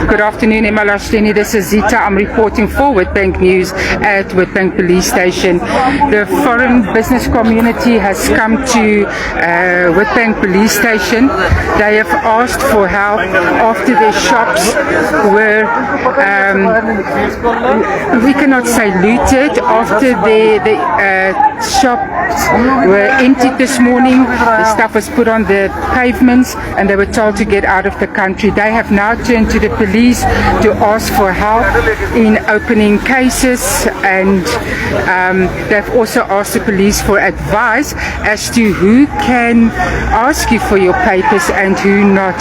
Good afternoon, Emalahleni. This is Zita. I'm reporting for Witbank News at Witbank Police Station. The foreign business community has come to Witbank Police Station. They have asked for help after their shops were, we cannot say looted, after the shops were emptied this morning. The stuff was put on the pavements and they were told to get out of the country. They have now turned to the police to ask for help in opening cases, and they've also asked the police for advice as to who can ask you for your papers and who not.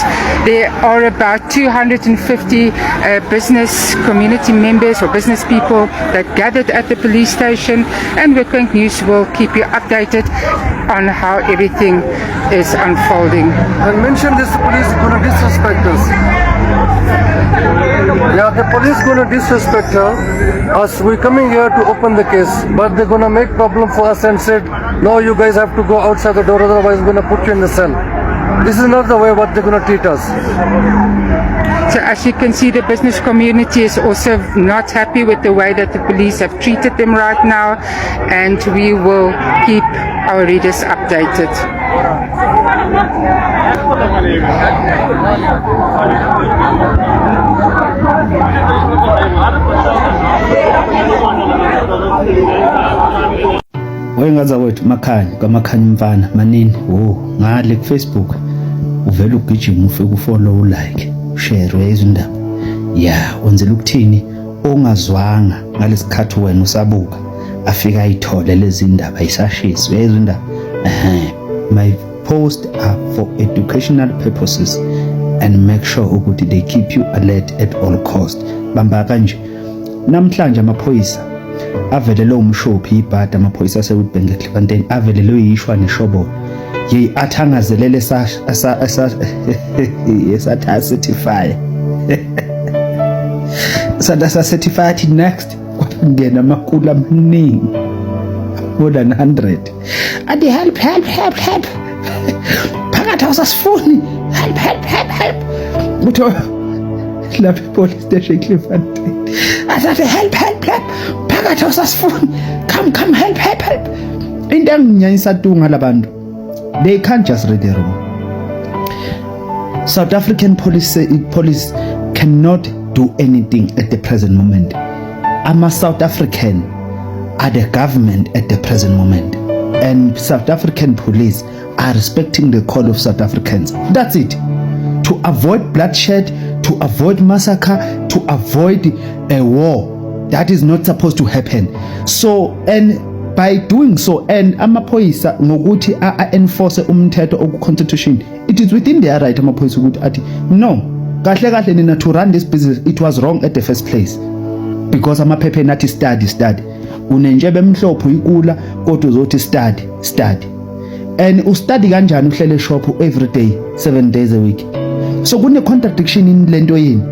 There are about 250 business community members or business people that gathered at the police station, and Witbank News will keep you updated on how everything is unfolding. And mention this police gonna disrespect us. Yeah, the police gonna disrespect her. Us, we coming here to open the case, but they're gonna make problem for us and said, "No, you guys have to go outside the door, otherwise we're gonna put you in the cell." This is not the way what they're gonna treat us. So as you can see, the business community is also not happy with the way that the police have treated them right now, and we will keep our readers updated. Wayengaza kwethu Makhanya kaMakhanya umfana manini wo ngale ku Facebook uvela ugijima ufike ufollow, ulike, ushare, uyayizwa indaba ya wenzela ukuthini ongazwanga ngalesikhathi wena usabuka afika ayithole lezi ndaba ayisashisi, uyayizwa indaba. Ehe, my post are for educational purposes and make sure ukuthi they keep you alert at all cost. Bamba kanje, namhlanje amaphoyisa avelelwe umshophi ibhadi, amaphoyisa aseWitbank eClifffontein avelelwe yishwa neshobolo. Yeyi, athi angazelele esathi acertify, sathi asacertify, athi next, kwangena amakulu amaningi, more than 100, athi, "Help, help, help, help, phakathi awusasifuni, help, help, help, help." Kuthiwa lapha epolice station eClifffontein asathi, "Help, help, help, phakathi awusasifuni, come, come, help, help, help." Into enginyanyisa tu ngalabantu, they can't just read the room. South African police cannot do anything at the present moment. Ama South African are the government at the present moment, and South African police are respecting the call of South Africans. That's it. To avoid bloodshed, to avoid massacre, to avoid a war that is not supposed to happen. So, and by doing so, and amaphoyisa ngokuthi a-enforce umthetho oku-constitution, it is within their right amaphoyisa ukuthi athi, "No, kahle kahle nina, to run this business, it was wrong at the first place," because amaphepha athi study, study, unentshebe emhlophe uyikula, kodwa uzothi study, study, and ustudy kanjani uhlele shop every day, 7 days a week? So kune contradiction in lento yini.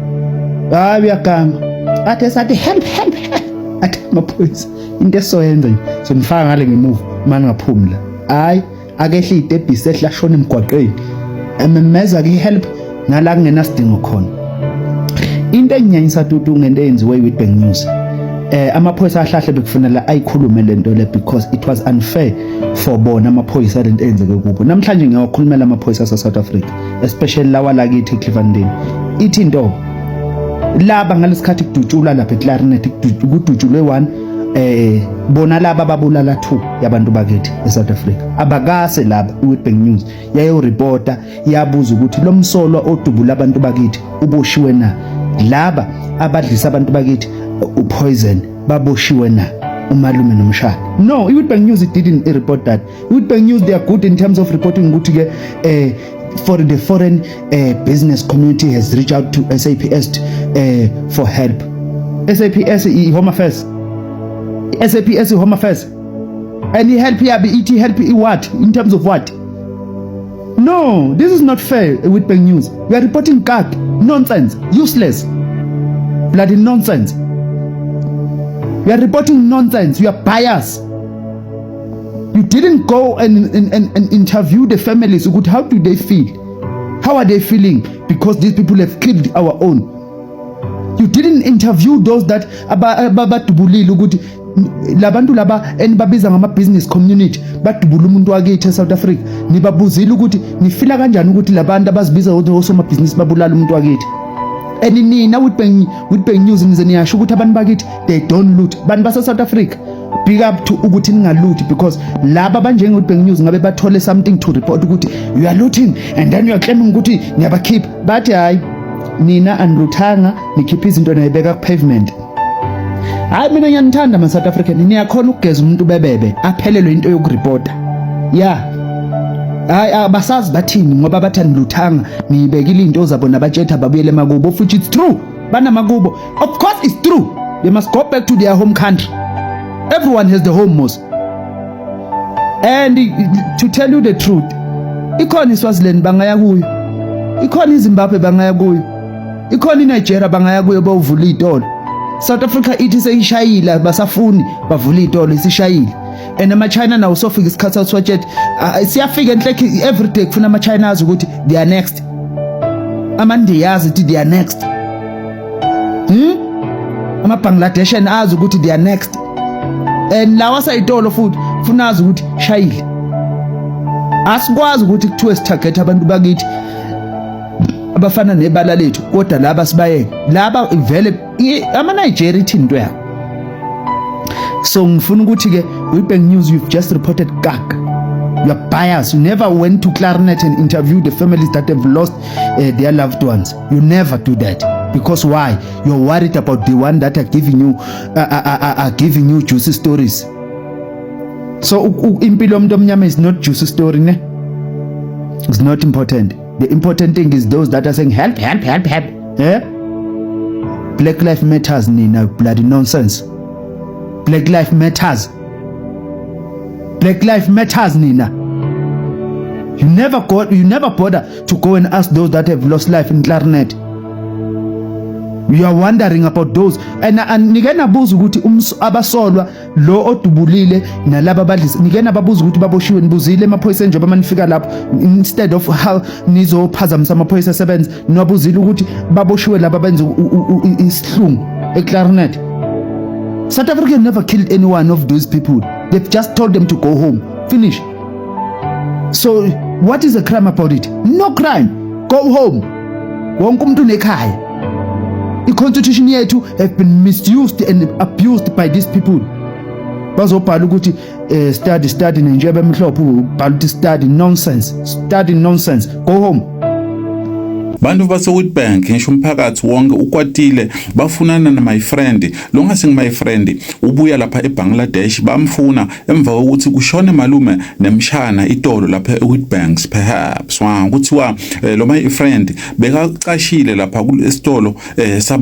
Hayi, uyaganga, athi esathi, "Help, help, help," athi amaphoyisa, into esoyenza nje, sonifaka ngale ngemuva uma ningaphumi la. Hayi, akehle iy'tebhisi, ehla ashona emgwaqeni, ememeza ke help ngala kungenasidingo khona. Into enginyanyisa tutu ngento eyenziwe i-Witbank News, amaphoyisa ahlahle bekufanele ayikhulume lento le, because it was unfair for bona amaphoyisa lento eyenzeke kubo namhlanje. Ngiyawakhulumela amaphoyisa ase South Africa, especially lawa lakithi eClifffontein. Ithi into laba ngalesikhathi kudutshulwa lapha eClarinet, kudutshulwe one, bona laba babulala two yabantu bakithi eSouth Africa. Abakase laba iWitbank News yayoreporta, yabuza ukuthi lo msolwa odubula abantu bakithi uboshiwe na, laba abadlisa abantu bakithi upoison baboshiwe na, umalume nomshana. No, iWitbank News, it didn't report that. iWitbank News, they are good in terms of reporting ukuthi ke for the foreign business community has reached out to SAPS for help. SAPS i-Home Affairs, SAPS i-Home Affairs, and i-help yabi ithi help i what, in terms of what? No, this is not fair. Witbank News, we are reporting kak nonsense, useless bloody nonsense. We are reporting nonsense. You are biased. You didn't go and interview the families ukuthi how do they feel, how are they feeling, because these people have killed our own. You didn't interview those that abadubulile ukuthi labantu laba enibabiza ngama business community badubula umuntu wakithi eSouth Africa. Nibabuzile ukuthi nifila kanjani ukuthi labantu abazibiza ukuthi osomabhizinisi babulala umuntu wakithi? And nina Witbank News nize niyasho ukuthi abantu bakithi they don't loot. Bantu base South Africa, big up to ukuthi ningaloot, because laba banjenge Witbank News ngabe bathole something to report ukuthi you are looting and then you are claiming ukuthi niyabakhipha. Bathi hayi, nina aniluthanga, nikhipha izinto nayibeka ku pavement. Hayi, mina ngiyanithanda ma South African, niyakhona ukugeza umuntu bebebe aphelelwe into yokuripota. Yeah, hayi, abasazi bathini ngoba bathi aniluthanga, niyibekile into zabo nabatshetha babuyele emakubo, futhi it's true, banamakubo. Of course it's true, they must go back to their home country. Everyone has the home mos. And to tell you the truth, ikhona iSwaziland bangaya kuyo, ikhona iZimbabwe bangaya kuyo, ikhona iNigeria bangaya kuyo bawuvula izitolo. South Africa ithi seyishayile, basafuni bavula izitolo, isishayile. And ama-China nawo sofika isikhathi sawo, siyafika enhlekhe every day kufuna ama-China azi ukuthi they are next, amaNdiya azi ukuthi they are next, Ama-Bangladeshian azi ukuthi they are next, and lawa sayitolo futhi funa azi ukuthi shayile. Asikwazi ukuthi kuthiwe sitarget abantu bakithi abafana nebala lethu, kodwa laba sibayeke laba vele ama-Nigeria ithini into yabo. So ngifuna ukuthi ke Witbank News, you've just reported kak. You are biased. You never went to Klarinet and interviewed the families that have lost their loved ones. You never do that because why? You're worried about the one that are giving you juicy stories. So impilo yomuntu omnyama is not juicy story, ne? It's not important. The important thing is those that are saying help, help, help, help, eh? Black Life Matters, nina bloody nonsense. Black Life Matters, Black Life Matters, nina. You never bother to go and ask those that have lost life in Klarinet. You are wondering about those and nike nabuza ukuthi abasolwa lo odubulile nalaba abadlisa, nike nababuza ukuthi baboshiwe? Nibuzile emaphoyiseni njengoba manifika lapho, instead of how nizophazamisa amaphoyisa asebenza, niwabuzile ukuthi baboshiwe laba benza isihlungu eClarinet? South Africa never killed any one of those people. They've just told them to go home, finish. So what is the crime about it? No crime. Go home. Wonke umuntu unekhaya. I-constitution yethu have been misused and abused by these people. Bazobhala ukuthi study, study, nenjebe emhlophe ubhala ukuthi study nonsense, study nonsense. Go home. Bantu base-Witbank, ngisho umphakathi wonke ukwatile, bafunana na my friend lo ngase my friend ubuya lapha eBangladesh. Bamfuna emva kokuthi kushone malume nemshana itolo lapha eWitbanks. Perhaps wa kuthiwa lo my friend bekacashile lapha esitolo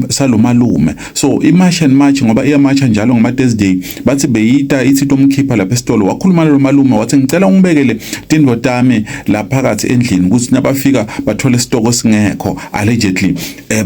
salomalume. So iMarch and March, ngoba iyamarcha njalo ngama Thursday, bathi beyita ithi tomkhipha lapha esitolo. Wakhuluma lo malume wathi, "Ngicela ungibekele tindvo tami la phakathi endlini ukuthi nabafika bathole isitoko singekho." Allegedly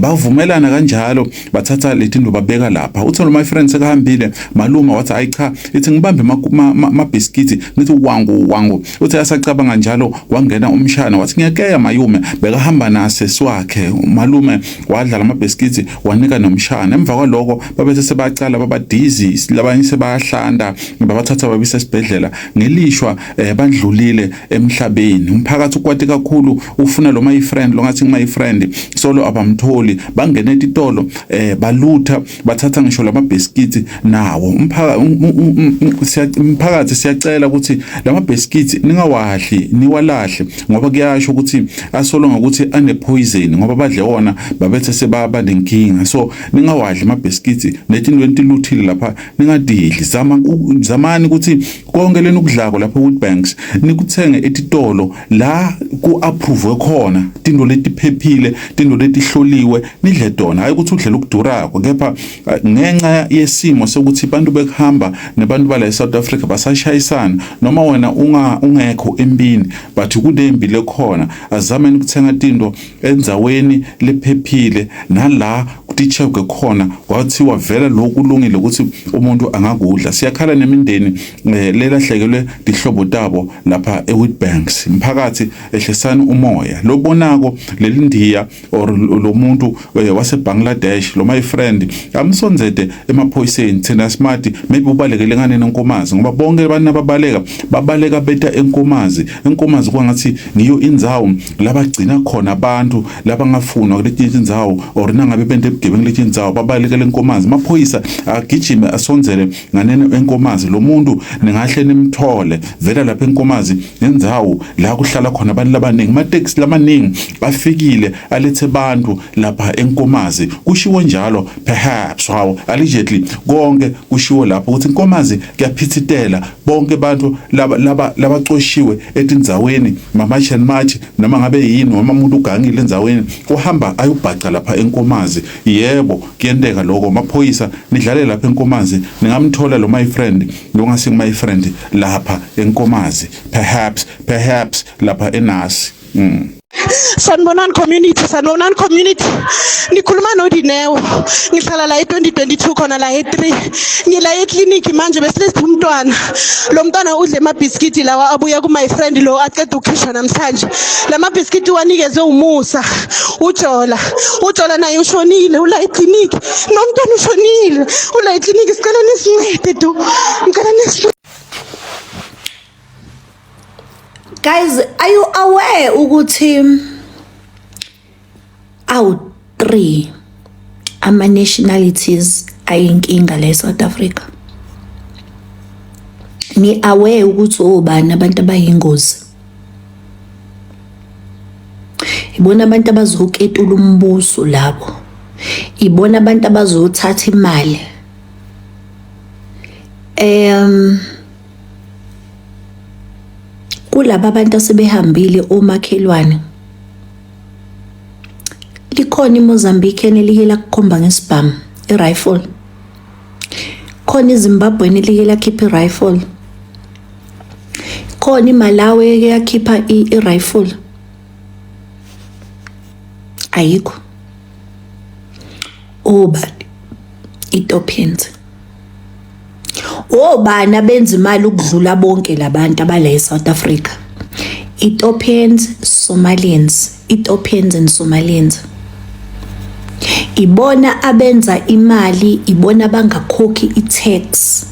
bavumelana kanjalo, bathatha leti babeka lapha. Uthi lo my friend sekahambile, malume wathi, "Hayi cha, ithi ngibambe mabhiskiti ngithi wangu wangu." Uthi asacabanga njalo, wangena umshana wathi, "Ngiyakeya mayume." Bekahamba nasesi wakhe. Malume wadla lamabhiskiti, wanika nomshana. Emva kwaloko babese sebacala babadizi, labanye sebayahlanda, babathatha babisa esibhedlela. Ngelishwa bandlulile emhlabeni. Umphakathi ukwati kakhulu, ufuna lo my friend lo ngathi my friend solo abamtholi. Bangena etitolo balutha, bathatha ngisho lamabhiskiti nawo. Umphakathi siyacela ukuthi lamabhiskiti ningawadli, niwalahle, ngoba kuyasho ukuthi asolo ngokuthi ane poison, ngoba badle wona babethe sebaba nenkinga. So ningawadli amabhiskiti netinto entiluthile lapha, ningadidli. Zama zamani ukuthi konke leni ukudlako lapha eWitbanks nikuthenge etitolo la ku-approve khona, tinto letiphephile, tinto letihloliwe, nidle tona. Hayi ukuthi udlela ukudurako, kepha ngenxa yesimo sokuthi abantu bekuhamba nebantu bala eSouth Africa basashayisana, noma wena unga ungekho empini, but kunembi lekhona, azameni ukuthenga tinto endzaweni lephephile nala kuticheke khona, kwathiwa vele lokhu kulungile ukuthi umuntu angakudla. Siyakhala nemindeni lelahlekelwe dihlobo tabo lapha eWitbanks. Mphakathi, ehlisani umoya. Lobonako leli. India or lo muntu wase Bangladesh lo my friend amsonzede emaphoyiseni. Thina smart, maybe ubalekele ngane nenkomazi, ngoba bonke abantu ababaleka babaleka beta enkomazi. Enkomazi kwangathi ngiyo indzawo labagcina khona abantu labangafunwa kuletinye tindzawo, or nangabe bente ebugebengu letinye tindzawo babalekele enkomazi. Amaphoyisa agijime asondzele nganene enkomazi. Lo muntu ningahle nimthole vela lapha enkomazi, nendzawo la kuhlala khona abantu labaningi. Amatekisi lamaningi afikile alethe bantu lapha enkomazi, kushiwo njalo. Perhaps, how allegedly, konke kushiwo lapho ukuthi inkomazi kuyaphithitela. Bonke abantu laba laba labacoshiwe etindzaweni, ma-march and march noma ngabe yini, noma umuntu ugangile endzaweni, uhamba ayobhaca lapha enkomazi. Yebo, kuyenteka lokho. Maphoyisa, nidlale lapha enkomazi, ningamthola lo my friend lo ngasi my friend lapha enkomazi, perhaps lapha enasi. Sanibonani community, sanibonani community. Nikhuluma noDineo. Ngihlala la e2022 khona la e3. Ngila eclinic manje, besilethe umntwana. Lo mntwana udle amabhiskiti lawa abuya ku my friend lo aqeda ukukhishwa namhlanje. Lama bhiskiti wanikezwe umusa. Ujola. Ujola naye ushonile, ula eclinic. Nomntwana ushonile. Ula eclinic, sicela nisincede du. Ngicela nisincede. Guys, are you aware ukuthi awu 3 ama nationalities ayinkinga la eSouth Africa? Ni aware ukuthi obani abantu abayingozi? Ibona abantu abazoketula umbuso labo. Ibona abantu abazothatha imali. Kulaba abantu asebehambile omakhelwane, likhona iMozambique elike lakukhomba ngesibhamu, i-rifle. Khona iZimbabwe elike lakhipha i-rifle. Khona iMalawi eke yakhipha i-rifle. Ayikho. Obani? Ethiopians. Obani abenza imali ukudlula bonke labantu abala eSouth Africa? Ethiopians, Somalians, Ethiopians and Somalians. Ibona abenza imali, ibona abangakhokhi i-tax.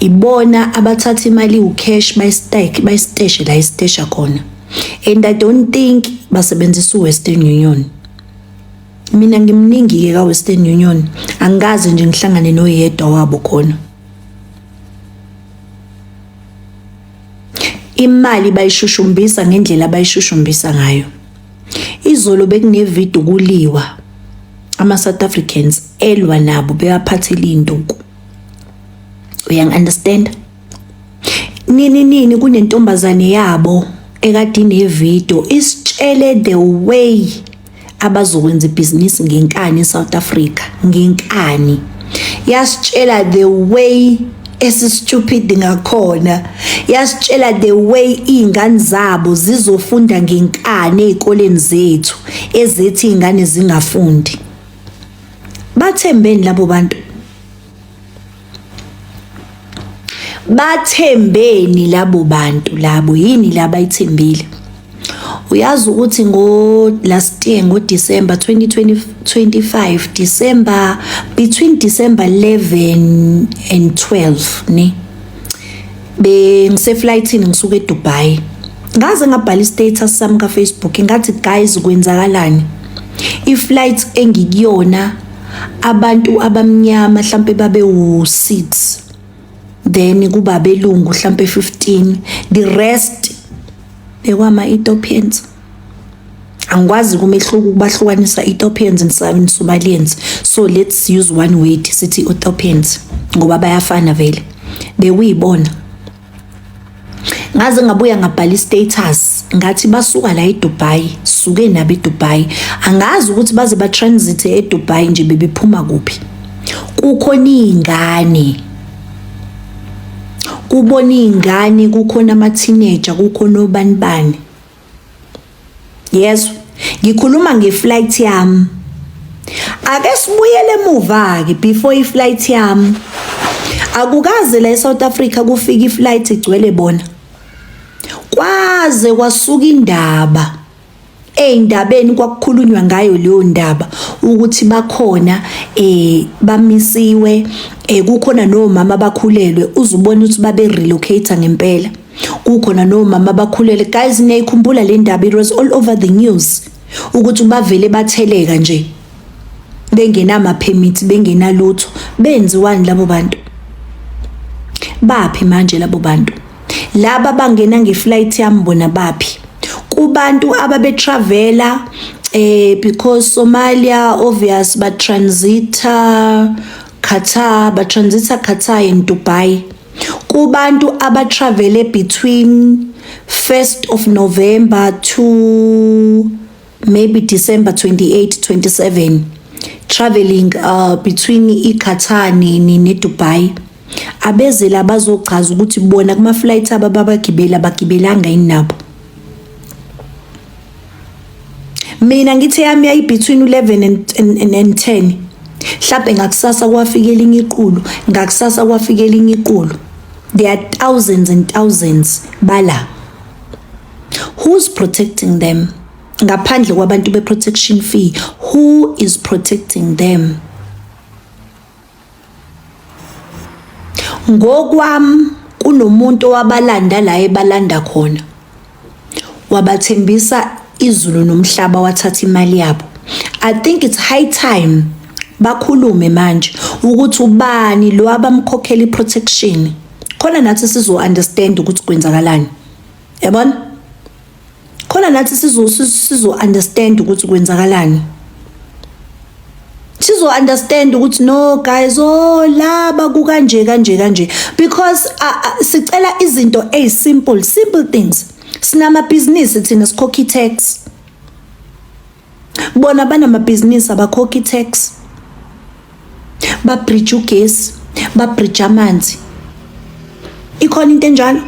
Ibona abathatha imali iwu-cash, bayistack, bayisteshe la isitesha khona. And I don't think basebenzisa u-Western Union. Mina ngimningi-ke ka-Western Union, angikaze nje ngihlangane noyedwa wabo khona. Imali bayishushumbisa ngendlela abayishushumbisa ngayo. Izolo bekunevidiyo kuliwa ama-South Africans elwa nabo bewaphathela iy'nduku. Uyangi-understand? Nini nini kunentombazane yabo ekade inevidiyo isitshele the way abazokwenza ibhizinisi ngenkani eSouth Africa, ngenkani. Yasitshela the way esistupid ngakhona, yasitshela the way iy'ngane zabo zizofunda ngenkani ey'koleni zethu, ezethi iy'ngane zingafundi. Bathembeni labo bantu? Bathembeni labo bantu labo? Yini labayithembile? Uyazi ukuthi ngo last year ngo December 2025, December, between December 11 and 12, ne bengiseflightini ngisuka eDubai, ngaze ngabhala istatus sami ka Facebook, ngathi, "Guys, kwenzakalani? Iflight engikuyona, abantu abamnyama mhlambe babe u6, then kuba belungu mhlambe 15, the rest bekwama Ethiopians." Angikwazi kumehluko ukubahlukanisa Ethiopians and Somalians, so let's use one word, sithi Ethiopians, ngoba bayafana vele, bekuyibona. Ngaze ngabuya ngabhala istatus, ngathi basuka la eDubai, suke nabo eDubai. Angazi ukuthi baze ba transit eDubai nje bebephuma kuphi. Kukhona izingane, kubona izingane, kukhona ama teenager, kukhona obani bani. Yezwa, ngikhuluma ngeflight yami. Ake sibuyele emuva ke, before iflight yami. Akukaze la eSouth Africa kufika iflight igcwele bona. Kwaze kwasuka indaba. Ey'ndabeni kwakukhulunywa ngayo leyo ndaba ukuthi bakhona eh bamisiwe eh kukhona nomama abakhulelwe uzubona ukuthi babe relocate ngempela kukhona nomama abakhulelwe guys niyayikhumbula le ndaba it was all over the news ukuthi bavele batheleka nje bengenama-permit bengenalutho benziwani labo bantu baphi manje labo bantu laba bangena ngeflight yami bona baphi kubantu ababetravela eh because Somalia obvious ba transita Qatar ba transita Qatar and Dubai kubantu abatravele between 1st of November to maybe December 28 27 traveling uh, between iQatar neDubai abeze la bazochaza ukuthi bona kuma flight aba babagibela bagibelanga yini nabo mina ngithi yami yayi between 11 and, and, and, and 10 mhlawumbe ngakusasa kwafika elinye iqulu ngakusasa kwafika elinye iqulu there are thousands and thousands bala who's protecting them ngaphandle kwabantu be-protection fee who is protecting them Ngokwami kunomuntu owabalanda la ebalanda khona wabathembisa izulu nomhlaba wathatha imali yabo. I think it's high time bakhulume manje ukuthi ubani lo abamkhokhela i-protection khona nathi sizo understand ukuthi kwenzakalani yabona khona nathi sizo sizo understand ukuthi kwenzakalani sizo understand ukuthi no guys oh laba kukanje kanje kanje because uh, uh, sicela izinto ey simple simple things sinamabhizinisi thina sikhokha i-tax bona banamabhizinisi abakhokha i-tax babridge ugesi babridge amanzi ikhona into enjalo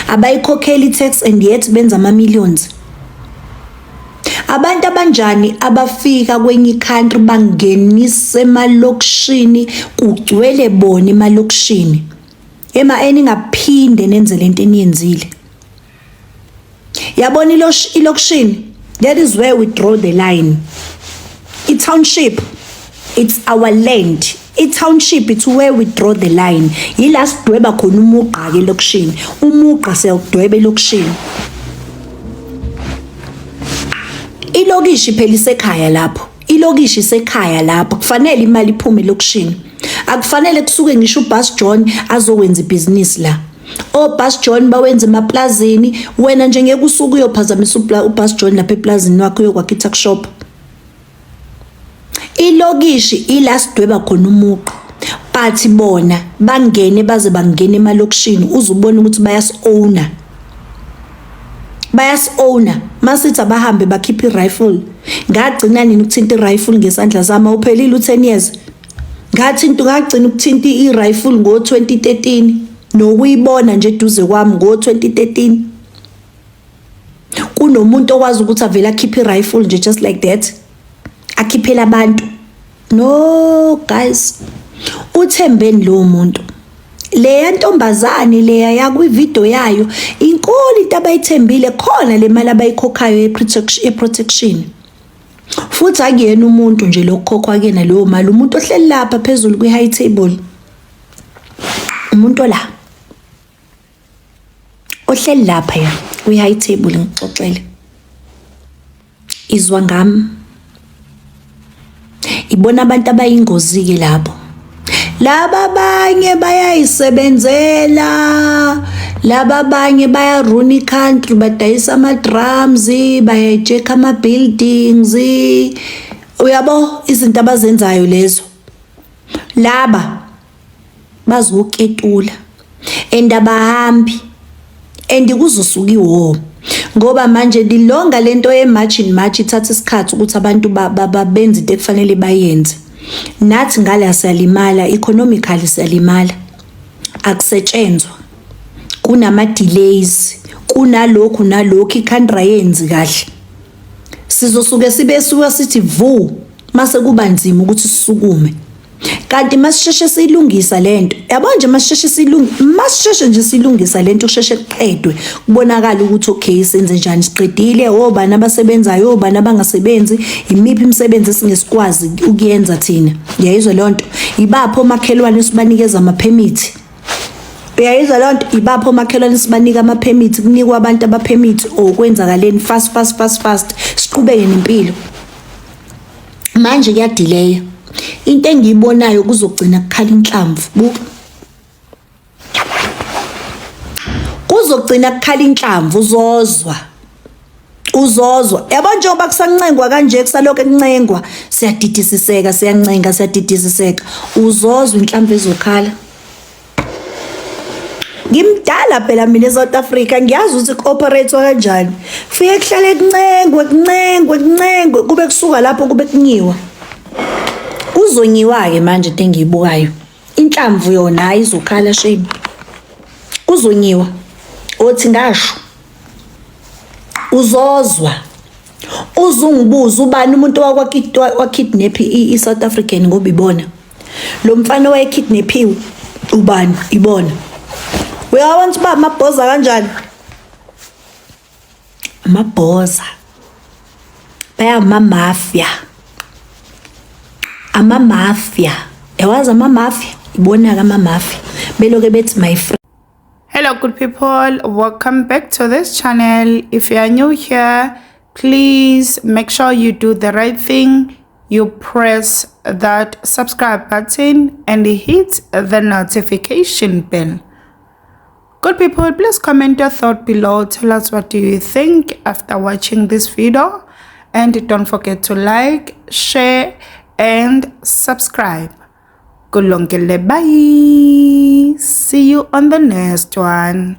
abayikhokheli i-tax and yet benza ama-millions abantu abanjani abafika kwenye i-country bangenise emalokishini kugcwele bona emalokishini ema eningaphinde nenze lento eniyenzile yabona ilokishini that is where we draw the line i-township it's our land i-township it's where we draw the line yila sidweba khona umugqa-ke elokishini umugqa siyawudweba elokishini ilokishi phela isekhaya lapho ilokishi isekhaya lapho kufanele imali iphume elokishini akufanele kusuke ngisho ubus John azokwenza ibhizinisi la obus John bawenza emaplazini wena nje ngeke usuke uyophazamisa ubus John lapha eplazini wakho uyokwakha i-tuck shop ilokishi ila sidweba khona umugqa but bona bangene baze bangene emalokishini uze ubone ukuthi bayasi-owner bayasi-owner masithi abahambe bakhiphe i-rifle ngagcina nini ukuthinta i-rifle ngesandla sami awuphelile u-10 years ngathinta ngagcina ukuthinta i-rifle ngo-2013 nokuyibona nje eduze kwami ngo-2013 kunomuntu okwazi ukuthi avele akhiphe i-rifle nje just like that akhiphele abantu no guys uthembeni lowo muntu leya ntombazane leya yakwividiyo yayo inkulu into abayithembile khona le mali abayikhokhayo ye-protection futhi akuyena umuntu nje lokukhokhwa kuyena leyo mali umuntu ohleli lapha phezulu kwi-high table umuntu ola ohleli lapha ya kwi-high table ngixoxele izwa ngami ibona abantu abayingozi-ke labo laba abanye bayayisebenzela laba abanye bayaruna i-country badayisa ama-drums bayayijekha ama-buildings uyabo izinto abazenzayo lezo laba bazoketula and abahambi and kuzosuka iwar ngoba manje dilonga lento ye-march in march ithatha isikhathi ukuthi abantu benze into ekufanele bayenze nathi ngala siyalimala economically siyalimala akusetshenzwa kunama-delays kunalokhu nalokhu i-country ayenzi kahle sizosuke sibe suka sithi vu mase kuba nzima ukuthi sisukume. Kanti masisheshe siyilungisa lento, yabo nje, masisheshe siyilungisa, masisheshe nje siyilungisa lento, kusheshe kuqedwe, kubonakala ukuthi okay, senze njani, siqedile, obani abasebenzayo, obani abangasebenzi, imiphi imisebenzi esingesikwazi ukuyenza thina. Uyayizwa leyo nto? Ibapho omakhelwane sibanikeza amaphemithi. Uyayizwa leyo nto? Ibapho omakhelwane sibanika amaphemithi, kunikwa abantu abaphemithi or kwenzakaleni, fast, fast, fast, fast, siqhubeke nempilo. Manje kuyadileya. Into engiyibonayo, kuzogcina kukhala inhlamvu. Buka, kuzogcina kukhala inhlamvu, uzozwa, uzozwa. Yabo, njengoba kusancengwa kanje, kusalokhu ekuncengwa, siyadidisiseka, siyancenga, siyadidisiseka, uzozwa inhlamvu ezokhala. Ngimdala phela mina eSouth Africa, ngiyazi ukuthi ku-operate kanjani. Fike kuhlale kuncengwe, kuncengwe, kuncengwe, kube kusuka lapho kube kunyiwa, kuzonyiwa-ke manje. Into engiyibukayo, inhlamvu yona hayi izokhala shame, kuzonyiwa. Othi ngasho, uzozwa, uzungibuza ubani umuntu wakidnap i-South African, ngoba ibona lo mfana owayekidnapiwe, ubani ibona. Uyabona ukuthi ba amabhoza kanjani, amabhoza bayamamafia, amamafia, yawazi amamafia, ibona-ke amamafia beloke bethi my friend. Hello good people, welcome back to this channel. If you are new here, please make sure you do the right thing. You press that subscribe button and hit the notification bell. Good people, please comment your thought below. Tell us what do you think after watching this video, and don't forget to like, share and subscribe. Kulungile, bye. See you on the next one.